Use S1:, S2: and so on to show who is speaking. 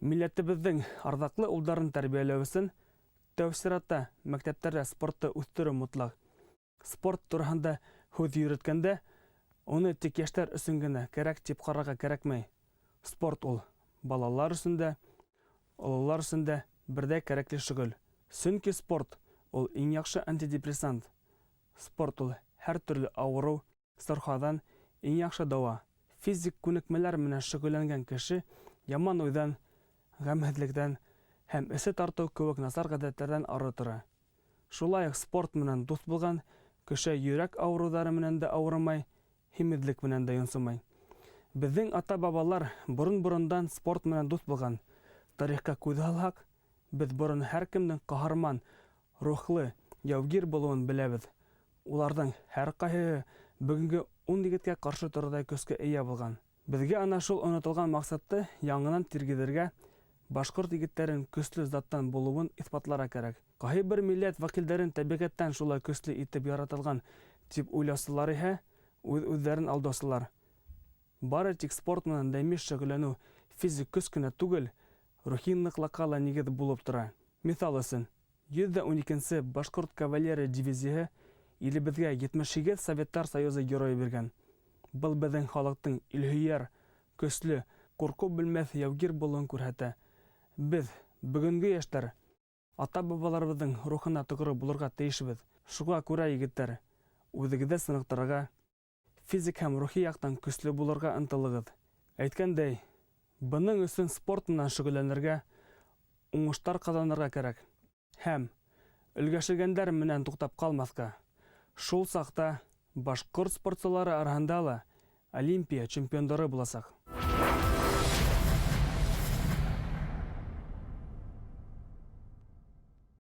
S1: Милләтебеҙҙең арҙаҡлы улдарын тәрбиәләү өсөн тәү сиратта мәктәптәрҙә спортты үҫтереү мотлаҡ. Спорт тураһында һүҙ йөрөткәндә, уны тик йәштәр өсөн генә кәрәк тип ҡарарға кәрәкмәй. Спорт ул балалар өсөн дә, ололар өсөн дә берҙәй кәрәкле шөғөл. Сөнки спорт ул иң яҡшы антидепрессант. Спорт ул һәр төрлө ауырыу, сырхауҙан иң яҡшы дауа. Физик күнекмәләр менән шөғөлләнгән кеше яман уйҙан, ғәмһеҙлектән һәм эсе тартыу кеүек насар ғәҙәттәрҙән ары тора. Шулай уҡ спорт менән дуҫ булған кеше йөрәк ауырыуҙары менән дә ауырымай, һимеҙлек менән дә йонсомай. Беҙҙең ата-бабалар борон-борондан спорт менән дуҫ булған. Тарихҡа күҙ һалһаҡ, беҙ борон һәр кемдең ҡаһарман, рухлы, яугир булыуын беләбеҙ. Уларҙың һәр ҡайһыһы бөгөнгө ун егеткә ҡаршы торорҙай көскә эйә булған. Беҙгә ана шул онотолған маҡсатты яңынан тергеҙергә, башҡорт егеттәрен көслө заттан булыуын иҫбатларға кәрәк. Ҡайһы бер милләт вәкилдәрен тәбиғәттән шулай көслө итеп яратылған тип уйлаусылар иһә үҙ-үҙҙәрен алдаусылар. Бары тик спорт менән даими шөғөлләнеү физик көс кенә түгел, рухи ныҡлыҡҡа ла нигеҙ булып тора. Миҫал өсөн, 112-нсе башҡорт кавалерия дивизияһы илебеҙгә 78 Советтар Союзы Геройы биргән. Был беҙҙең халыҡтың илһөйәр, көслө, ҡурҡыу белмәҫ яугир булыуын күрһәтә. Беҙ, бөгөнгө йәштәр, ата-бабаларыбыҙҙың рухына тоғро булырға тейешбеҙ. Шуға күрә, егеттәр, үҙегеҙҙе сыныҡтырырға, физик һәм рухи яҡтан көслө булырға ынтылығыҙ. Әйткәндәй, бының өсөн спорт менән шөғөлләнергә, уңыштар ҡаҙанырға кәрәк. Һәм өлгәшелгәндәр менән туҡтап ҡалмаҫҡа. Шул саҡта башҡорт спортсылары араһында ла Олимпия чемпиондары буласаҡ.